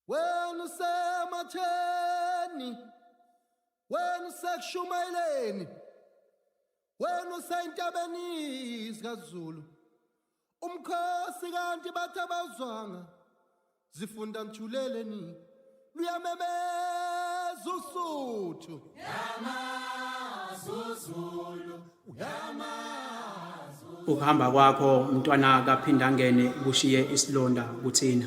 Wena usematheni, wena usekushumayeleni, wena usentabeni zikaZulu. Umkhosi kanti bathi abazwanga, zifunda mthuleleni, luyamemeza uSuthu. Ukuhamba kwakho mntwana kaPhindangene kushiye isilonda kuthina.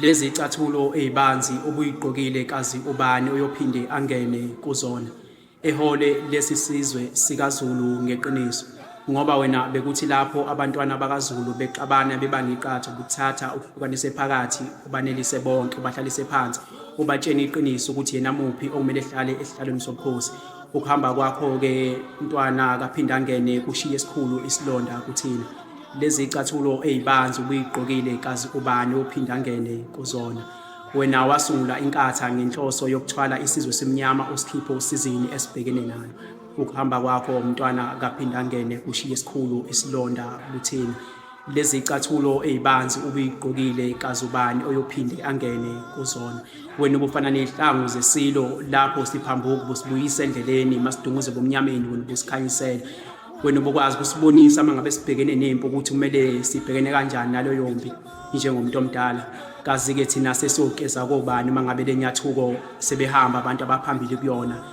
Lezi cathulo ezibanzi obuyigqokile kazi ubani oyophinde angene kuzona. Ehole lesi sizwe sikaZulu ngeqiniso. Ngoba wena bekuthi lapho abantwana bakaZulu bexabana bebanga iqatha ubuthatha uhlukanise phakathi ubanelise bonke ubahlalise phansi ubatshene iqiniso ukuthi yena muphi okumele ehlale esihlalweni sobukhosi. Ukuhamba kwakho-ke mntwana kaPhindangene kushiye esikhulu isilonda kuthina. Lezi cathulo ezibanzi ubuyigqokile kazi ubani ophindangene kuzona. Wena wasungula inkatha ngenhloso yokuthwala isizwe simnyama usikhiphe usizini esibhekene nalo. Ukuhamba kwakho mntwana kaPhindangene kushiye esikhulu isilonda kuthina. Lezi cathulo ezibanzi ubuyigqokile kazi ubani oyophinde angene kuzona. Wena ubufana nezihlangu zesilo lapho siphambuka ubusibuyisa endleleni masidunguze bomnyameni wena ubusikhanyisela. Wena ubukwazi ukusibonisa uma ngabe sibhekene nempi ukuthi kumele sibhekene kanjani naleyo mpi njengomuntu omdala. Kazi-ke thina sesiyokeza kobani uma ngabe le nyathuko sebehamba abantu abaphambili kuyona.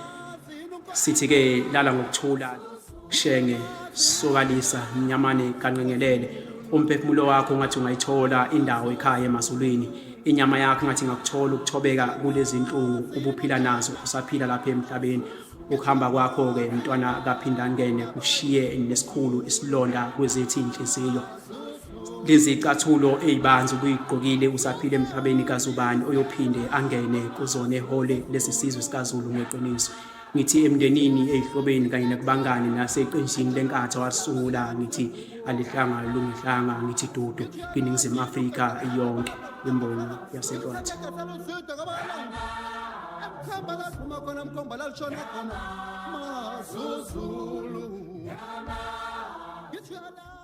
Sithi-ke lala ngokuthula Shenge, Sokalisa, Mnyamane kaNqengelele. Umphefumulo wakho ngathi ungayithola indawo ekhaya emazulwini. Inyama yakho ngathi ingakuthola ukuthobeka kulezi nhlungu ubuphila nazo usaphila lapha emhlabeni. Ukuhamba kwakho-ke mntwana kaPhindangene kushiye nesikhulu isilonda kwezethi inhliziyo. Lezi cathulo ezibanzi ubuyigqokile usaphila emhlabeni kazubani oyophinde angene kuzona ehole lesi sizwe sikaZulu ngeqiniso. Ngithi emndenini, ezihlobeni kanye nakubangani naseqenjini leNkatha walisungula ngithi alihlanga lungehlanga ngithi dudu kwiNingizimu Afrika yonke imboni yaseNtwatha. Mkhomba laphuma khona mkhomba lalishona khona Mazuzulu. Ngithi uyala.